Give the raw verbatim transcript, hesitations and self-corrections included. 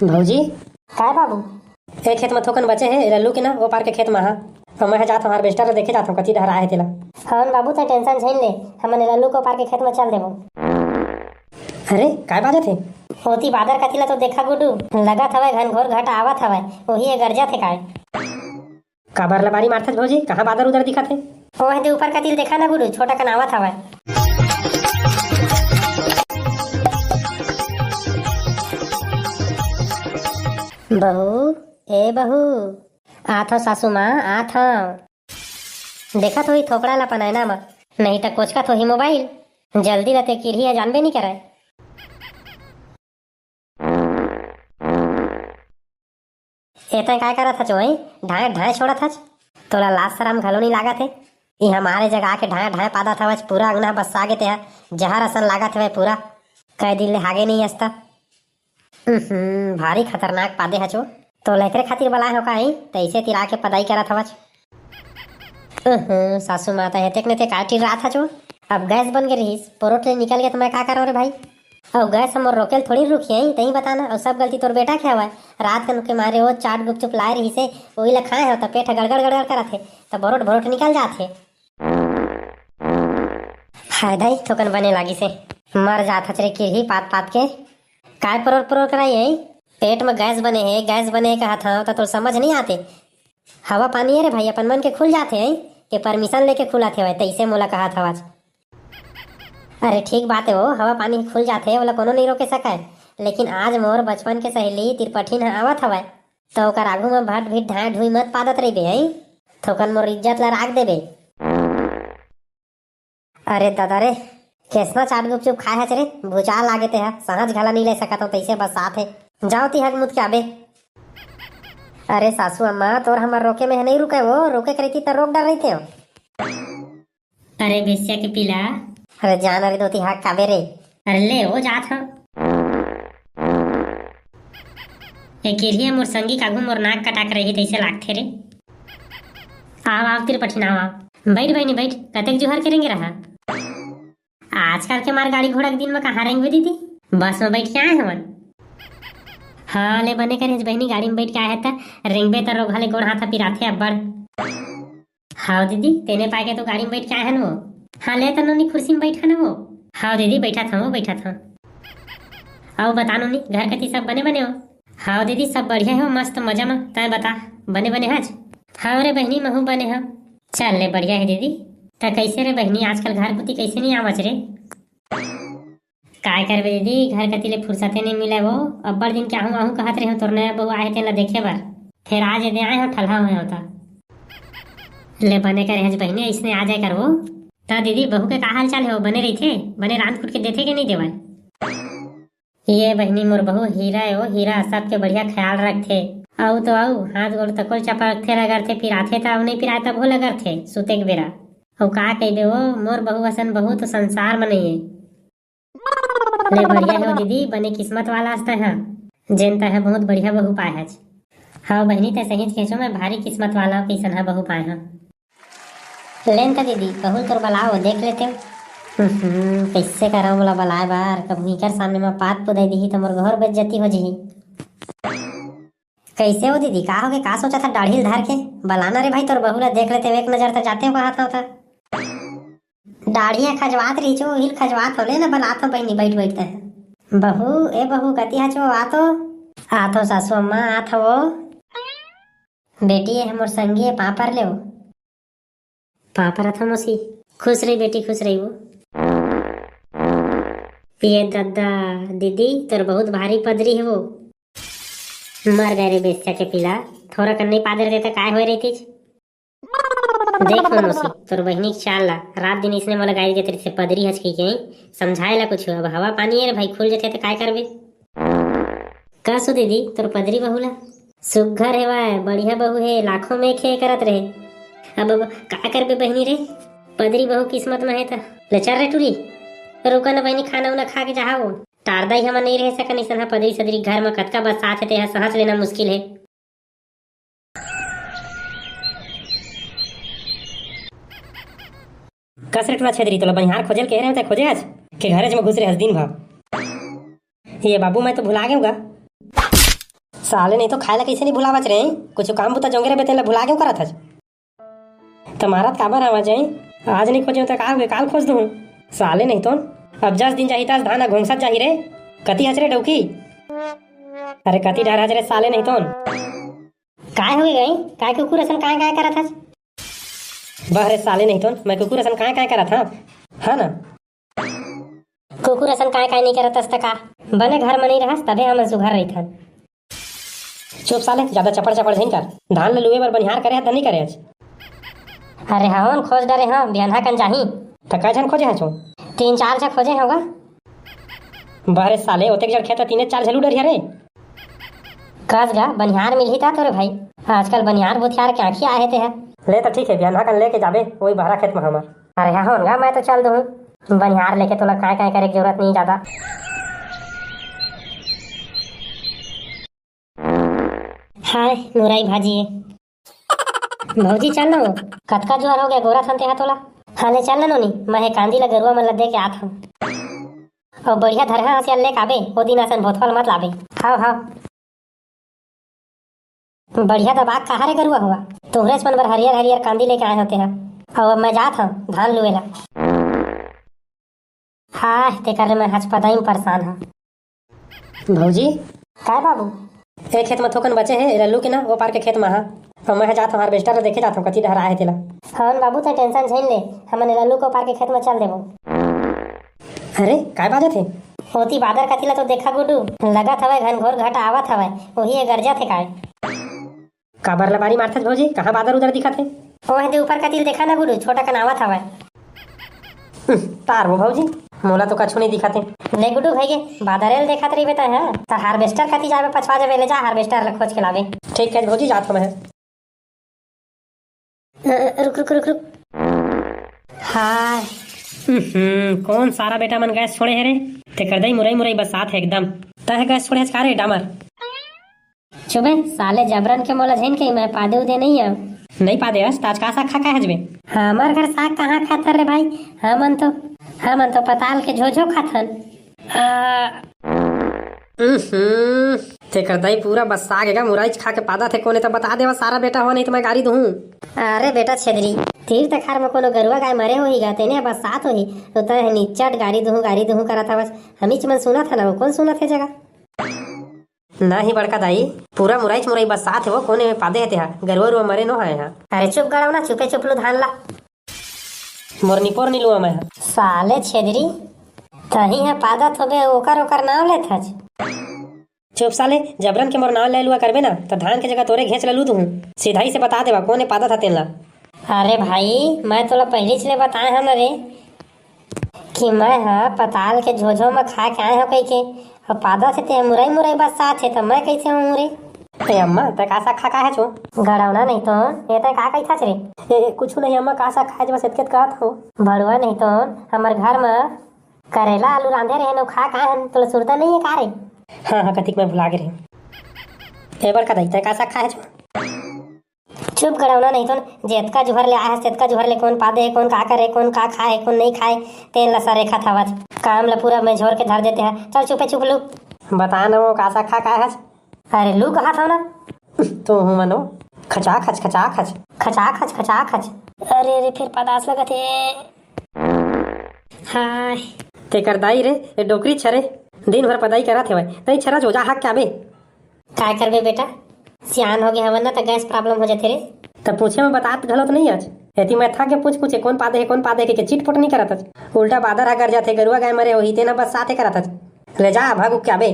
भौजी। काय बाबू? ए खेत म थोकन बचे हे, एला लू के ना, ओ पार के खेत म हा। अउ मैं ह जात हंव harvester ल देखे जात हंव, कति डहर आए हे तेला। हवन बाबू, तैं tension झन ले, हमन एला लू के ओ पार के खेत म चल देबो। अरे, काय बाजत हे? ओती बादर कति ला तो देखा गुड्डू, लगत हवय घनघोर घटा आवत हवय, ओही ए गरजत हे काय। काबर लबारी मारथस भौजी, कहाँ बादर उदर दिखत हे? ओह दे ऊपर कति ल देखा ना गुड्डू, छोटा कन आवत हवय। बहू, ए बहू। आत हंव सासू माँ, आत हंव। देखत होही थोपड़ा ला पनायना म, नहीं त कोचकत होही mobile। जल्दी ल ते किरही ह जानबे नइ करय। ए तैं काय करत हच ओई? ढांय ढांय छोड़त हच। तोला लाज शरम घलो नइ लागत हे? इहाँ मारे जगह आके ढांय ढांय पादत हवच, पूरा अंगना बस्सा गे तेहा। जहर असन लागत हवय पूरा। कई दिन ले हागे नइ हस त। उहुं, भारी खतरनाक पादे हच ओ। तोला एकरे खातिर बलाए हंव का ई? तइसे तिरा के पदाई करत हवच। उहुं, सासू माता हे, तेकने ते काय टिर्रात हच ओ? अब गैस बन गे रिहिस, परोठ ले निकल गे त मैं का करंव रे भाई? अउ गैस ह मोर रोके ल थोड़ी रुकही, तहीं बता ना। अउ सब गलती तोर बेटा के हवय, रात कन के मारे ओ चाट गुपचुप लाए रिहिस हे, ओही ल खाए हंव त पेट ह गड़गड़ गड़गड़ करत हे, त बरोट बरोट निकल जात हे। हाय दाई, थोकन बने लागिस हे। मर जात हच रे किरही पात पात के। काय परोर परोर कराई हे? पेट म गैस बने हे, गैस बने हे कहत हंव, त तोर समझ नइ आते। हवा पानी ए रे भाई, अपन मन के खुल जात हे, के permission लेके खुलत हेवय, तइसे मोला कहत हवच। अरे ठीक बात हे ओ, हवा पानी खुल जात हे, ओला कोनो नइ रोके सकय। लेकिन आज मोर बचपन के सहेली तिरपठिन ह आवत हवय, त ओकर आघू म भट भिट ढांय ढुई मत पादत रहिबे, हई? थोकन मोर इज्जत ला राख देबे। अरे ददा रे, केसना चाट गुपचुप खाए हच रे, भुचा लागे ते ह, सांस घला नइ ले सकत हंव, तइसे बस्सात हे। जाओ ती हग मुत के आबे। अरे सासू अम्मा, तोर हमर रोके में ह नइ रुकय वो, रोके के रहिती त रोक डर रहिते हो। अरे बेस्या के पीला। अरे जान अरे दोती हग काबे रे। अरे ले ओ जात हंव। ए किरही ह मोर संगी के आघू मोर नाक कटा के रही तइसे लागथे रे। आव, आव, तिरपठिन, आव, आव। बइठ बहिनी, बइठ। कतेक जुहर के रेंगे रहा। आजकल के मार गाड़ी घोड़ा के दिन म कहाँ रेंगबे दीदी? बस म बइठ के आए हवन। हाँ, ले बने करे हच बहिनी, गाड़ी म बइठ के आए हे त रेंगबे त रोगहा ले गोड़ हाथ ह पिराथे अब्बड़। हाव दीदी, तेने पाय के तो गाड़ी म बइठ के आए हन वो। हाँ, ले त नोनी कुर्सी म बइठा न वो। हाव दीदी, बइठत हंव, बइठत हंव। अउ बता नोनी, घर कति सब बने बने हो? हाव दीदी, सब बढ़िया हे, मस्त मजा म। तैं बता, बने बने हच? हाव रे बहिनी, महूं बने हंव। चल ले, बढ़िया हे दीदी। त कइसे रे बहिनी, आजकल घर कोती कइसे नइ आवच रे? काय करबे दीदी, घर कती ले फुरसते नइ मिलय वो। अब्बड़ दिन के आहूं आहूं कहत रेहेंव, तोर नया बहू आए हे तेन ला देखे बर। फेर आज एदे आए हंव, ठलहा होए हंव त। ले बने करे हच बहिनी, अइसने आ जाए करबो। त दीदी, बहू के का हाल चाल हे वो? बने रहिथे? बने रांध कुट के देथे के नइ देवय? ये बहिनी मोर बहू हीरा ए वो, हीरा सबके बढ़िया ख्याल रखथे। अउ तो अउ, हाथ गोड़ तको ल चपकथे रगड़थे, पिराथे त अउ नइ पिराय तभो ल रगड़थे, सुते के बेरा। अउ का कहिबे वो, मोर बहू असन बहू तो संसार म नइ हे। ले बढ़िया हे वो दीदी, बने किस्मत वाला अस तैं ह, जेन तैं ह बहुत बढ़िया बहू पाए हच। हव बहिनी, तैं सहीच कहेच वो, मैं भारी किस्मत वाला हंव, कइसन ह बहू पाए हंव। लेन त दीदी, बहू ल तोर बलाओ, देख लेतेंव। हम्म, कइसे करंव ओला बलाए बर, कभू इकर सामने म पात पुदई दिही त मोर घोर बेइज्जती हो जही। कइसे हो दीदी, का होगे, का सोचत हस डाढ़ी ल धर के? बला ना रे भाई, तोर बहू ल देख लेतेंव, एक नजर त जातेंव कहत हंव त। डाढ़ी ह खजवात रहिच वो, उही ल खजवात हंव, ले ना बलात हंव बहिनी, बइठ बइठ तैं ह। बहू, ए बहू, कती हच वो, आ तो। आत हंव सासू अम्मा, आत हंव वो। बेटी, ए ह मोर संगी ए, पांव पर ले वो। पांव परत हंव मौसी। खुश रही बेटी, खुश रही वो। ए ददा, दीदी, तोर बहुत भारी पदरी हे वो। मर गे रे बेस्या के पीला, थोरा कन नइ पादे रहिते त काय होय रहितिस? देख ना मौसी, तोर बहिनी के चाल ला, रात दिन इसने मोला गारी देत रहिथे, पदरी हच कहिके, समझाए ला कुछु। अब हवा पानी ए रे भाई, खुल जथे त काय करबे? कस ओ दीदी, तोर पदरी बहू ला? सुग्घर हेवय, बढ़िया बहू हे, लाखों में एक हे करत रहे। अब, अब का करबे बहिनी रे, पदरी बहू किस्मत म हे त। ले चल रे टूरी, रुका ना बहिनी, खाना उना खा के जाहा वो। टारदा ही हमन नइ रह सकन, अइसन ह पदरी सदरी घर म कतका बरसात हे, तेहा सांस लेना मुश्किल हे। कस रे टूरा छेदरी, तोला बनिहार खोजे ल कहे रहेंव, तैं खोजे हच के घरेच म घुस रहे हस दिन भर। ए बाबू, मैं तो भुला गेंव गा। साले नहीं तो खाए ला कैसे नहीं भुलावच रे? कुछ काम बुता जोंगे रहे तेला भुला क्यों करत हस? त मारत काबर आवाज आई? आज नहीं खोजे त का होगे, काल खोज दूं। साले नहीं तो अब जस दिन जाही तस धान घोंसत जाही रे। कति हच रे डौकी? अरे कति डर हच रे साले नहीं तो। काय होगे गई? काय कुकुर असन काय काय करत हच? बह रे साले नहीं तो, मैं कुकुर असन काय काय करत हां? हां ना? कुकुर असन काय काय नहीं करत हस त का? बने घर म नहीं रहस तभे हमन सुघर रहिथन। चुप साले, ज्यादा चपड़ चपड़ झन कर। धान ल लुए बर बनिहार करे हस त नहीं करे हस? अरे हवन खोज डरे हां, बिहनहा कन जाही। त काय झन खोजे हच? तीन चार झन खोजे हव गा। बह रे साले, ओतेक जड़ खेत तीने चार झलू डरिया रे। कस गा, बनिहार मिलही ता तोरे भाई। आजकल बनिहार भुथियार के आंखी आहे ते है। ले त ठीक है, बिहनहा कन लेके जाबे, वही बहरा खेत म हमर। अरे हां, होन गा, मैं तो चल दूं। बनिहार लेके तोला काय काय करे के जरूरत नहीं ज्यादा। हाय, मुरई भाजी। भौजी चल ना वो। कतका जुआर हो गया, गोरा संते हा तोला। हां ले चल ना नोनी, मैं हे कांदी ला गरुआ मन ला दे के आत हूं। अउ बढ़िया धरहा हसिया ले काबे, ओ दिन असन भोथवा ल मत लाबे। हाव हाव। बढ़िया दबाक कहा रे गरुआ हुआ। तुहरेच मन बर हरियर हरियर कांदी लेके आए होते हा। अउ अब मैं जात हूं धान लुए ला। हाय, तेकर ले मैं हचपदाई में परेशान हूं। भौजी। काय बाबू? ए खेत म थोकन बचे हे, लल्लू के ना, ओ पार के खेत म हा। अउ मैं जात हूं हार्वेस्टर ला देखे जात हूं, कति डहर आहे तेला। हवन बाबू, ते टेंशन झेन ले, हमन लल्लू के ओ पार के खेत म चल देबो। अरे, काय बाजत हे? ओती बादर कति ला तो देखा गुड्डू, लगत हवय घनघोर घटा आवत हवय, ओही ए गरजत हे काय। काबर लबारी मारथस भौजी? कहाँ बादर उदर दिखत हे? ओहे दे ऊपर कति ल देखा ना गुडू, छोटा कन आवत हवय। उह, तार वो भौजी, मोला तो कछु नहीं दिखत हे। ले गुडू भई गे, बादरे ल देखत रहिबे तैं, हाँ? त हार्वेस्टर कति जाबे, पछवा जाबे, ले जा हार्वेस्टर ल खोज के लाबे। ठीक है भौजी, जात हूँ मैं। अ, रुक, रुक, रुक, रुक। हाय। उहुं, कौन सारा बेटा मन गैस छोड़े हे रे? तेकर दई मुरई मुरई बसात हे एकदम। तैं गैस छोड़े हस का रे डामर? चुप बे, साले जबरन के मोला झेन के मैं पादे उदे नहीं आव। नहीं पादे हस, त आज का साग खा खाए हस बे? हमर घर साग कहाँ खाथन रे भाई? हमन तो, हमन तो पताल के झोझो खाथन। आ, उहुं, तेकर दाई पूरा बस्सा के गा, मुरईच खा के पादत हे। कोने त बता देवा सारा बेटा हो, नहीं त मैं गारी दुहूं। अरे बेटा छेदरी, तीर तखार में कोनो गरुआ गाय मरे होही गा, तेने बस्सात होही, तो तैं निच्चट गारी दुहूं, गारी दुहूं करत हवस। हमीच मन सुनत हन, वो कोन सुनत हे जगा? नहीं बड़का दाई, पूरा मुरईच मुरई बस्सात हे वो, कोने में पादे हे तेहा, गरुआ रुआ मरे नो हय हा। अरे चुप गड़ाओ ना, चुपे चुप लू धान ला। मोर निपोर नी लुआ मैं हा। साले छेदरी, तहीं ह पादत होबे, ओकर ओकर नाव लेत हच। चुप साले, जबरन के मोर नाव ले लुआ करबे ना, त धान के जगह तोरे घेंच ल लू दुहूं। सीधाई से बता देवा, कोने पादत ह तेन ला। अरे भाई, मैं तोला पहिलीच ले बताए हन रे, कि मैं ह पताल के झोझो म खा के आए हंव कहिके, अउ पादत हे ते मुरई मुरई बस्सात हे, त मैं कइसे हूं रे? ए अम्मा, तैं का साग खा के आए हच ओ? गड़ौना नहीं तो, ए तैं का कहिथस रे? ए, ए, कुछु नहीं अम्मा, का साग खाए हच, बस एतके कहत हंव। भड़ुआ नहीं तो, हमर घर म करेला आलू रांधे रहे, नौ खा के आए हन, तोला सुरता नहीं हे का रे? हाँ, हाँ, कतिक मैं भुला गे रहेंव। ए बड़का दाई, तैं का साग खाए हच ओ? चुप गड़ौना नहीं तो, जेतका जुहर ले आए हस, तेतका जुहर ले कोन पादे हे, कोन का करे, कोन का खाए, कोन नहीं खाए, तेन ला सरेखत हवच। काम ला पूरा में झोर के धर देते ह। चल चुपे चुप लू। बता न वो का साग खा के आए हस? अरे लू कहत हव ना। तो हूँ मनो। खचा खच, खचा खच। खचा खच, खचा खच। अरे, अरे, फिर पदास लगत हे। हाय। तेकर दाई रे, ए डोकरी छरे, दिन भर पदाई करत हेवय, तई छरा जोजा हाक के आबे। काय करबे बेटा, सियान हो गे हवन ना, त गैस प्रॉब्लम हो जाथे रे। त पूछे में बतात घलो त नहीं आज। एती मैं थक के पूछ पूछे, कोन पादे हे, कोन पादे हे, के चिटपुट नहीं करत आज। उल्टा बादर ह गरजाथे, गरुआ गाय मरे होही, तेना बस्सात हे करत आज। ले जा, भाग उक के आबे।